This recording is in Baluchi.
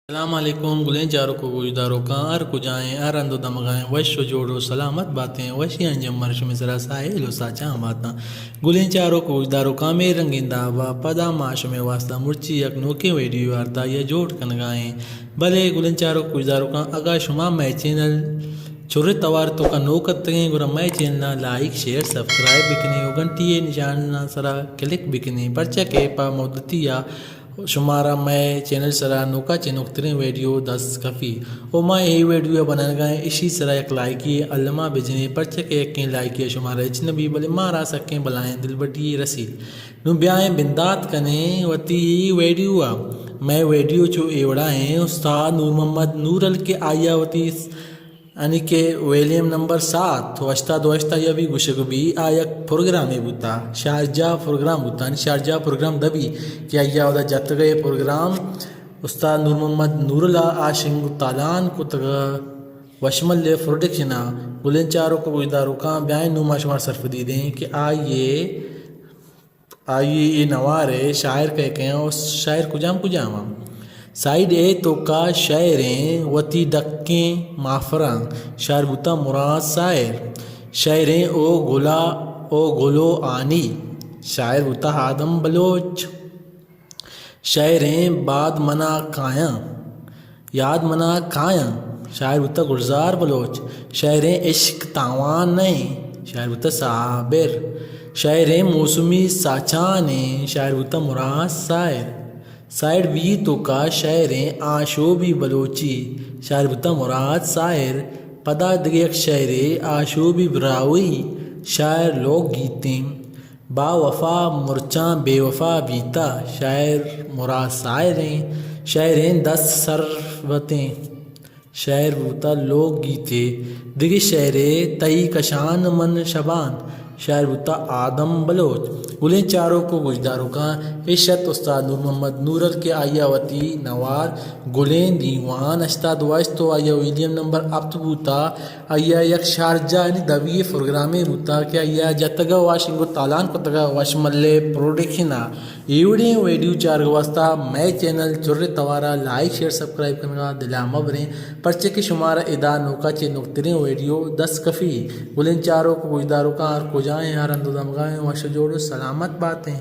السلام علیکم گلیں چاروک و گوشداروکاں، ہر کجائیں، ہر ہند و دمگائیں، وش و جوڑ و سلامت باتیں، وشی انجم مر شمے سرا ساہیل و ساچاں باتاں۔ گلیں چاروک و گوشداروکاں، مے رنگیں دابا پدا ما شمے واسطہ مرچی یک نوکیں ویڈیو آرتا یا جوڑ کنگائیں۔ بلے گلیں چاروک و گوشداروکاں، اگا شما مئے چینل چرے توار توکا نوک اتگیں، گڑا مئے چینل نا لائک، شیئر، سبسکرائب بکنیں و گھنٹی نشان نا سرا کلک بکنیں، پرچا کہ پا مدتی آ شمارا مئے چینل سرا نوکا چہ نوکتریں ویڈیو دست کفی۔ او ما اے ویڈیو بنانگا ایں، اشی سرا یک لائکی الما بجنے، پرچہ کہ یکیں لائکی شمارا ہچ نبی، بلے مارا سکیں بلائیں دلبڈی رسی۔ نوں بیائیں بندات کنیں وتی ویڈیو آ۔ مئے ویڈیو چو اے وڑا ایں، استاد نور محمد نورل کہ آیا وتی یعنی کہ ویلیم نمبر سات و ہشتاد و ہشت آیا بھی گوشگ بی، آ یک پروگرامے بوتا، شارجہ پروگرام بوتا، یعنی شارجہ پروگرام دبی کہ آیا اودا جتگئے پروگرام استاد نور محمد نورلا آ شنگ و تالان کتگ وشمل پروڈکشن آ۔ گلیں چاروک و گوشداروکاں، بیائیں نوں ما شمار سرپدی دیں کہ آئیے آئی اے نوار ء شاعر کئے کئے آں و شاعر کجام کجام آں؟ سائیڈ اے توکا شاعریں وتی ڈکیں مافراں، شاعر بوتا مراد ساحر۔ شاعریں او گلا او گلو آنی، شاعر بوتا آدم بلوچ۔ شاعریں باد منا کایاں، یاد منا کایاں، شاعر بوتا گلزار بلوچ۔ شاعریں عشق تاوان نئیں، شاعر بوتا صابر۔ شاعریں موسمی ساچانیں، شاعر بوتا مراد ساحر۔ سائیڈ بی توکا شاعریں آشوبی بلوچی، شاعر بوتا مراد ساحر۔ پدا دگہ یک شاعرے آشوبی براہوئی، شاعر لوک گیتیں۔ با وفا مرچاں بے وفا بیتا، شاعر مراد ساحریں۔ شاعریں دست سربتیں، شاعر بوتا لوک گیتے۔ دگہ شاعرے تئی کشان من شبان، شاعر بوتا آدم بلوچ۔ گلیں چاروک و گوشداروکاں، اش ات استاد نور محمد نورل کہ آیا وتی نوار گلیں دیوان ہشتاد و ہشت و آیا ویلیم نمبر ہپت بوتا۔ آیا یک شارجہ یعنی دبی پروگرامے بوتا کہ آیا جتگا واشنگ و تالان کتگا وشملے پروڈکشن آ۔ اے وڑیں ویڈیو چارگ واسطہ مئے چینل چرے توارا لائک، شیئر، سبسکرائب کنگا دلا مبریں، پرچے کہ شمارا ادا نوکا چے نوکتریں ویڈیو دست کفی۔ گلیں چاروک و گوشداروکاں، ہر کجائیں، ہر ہند و دمگائیں، وش و جوڑ و سلامت باتیں۔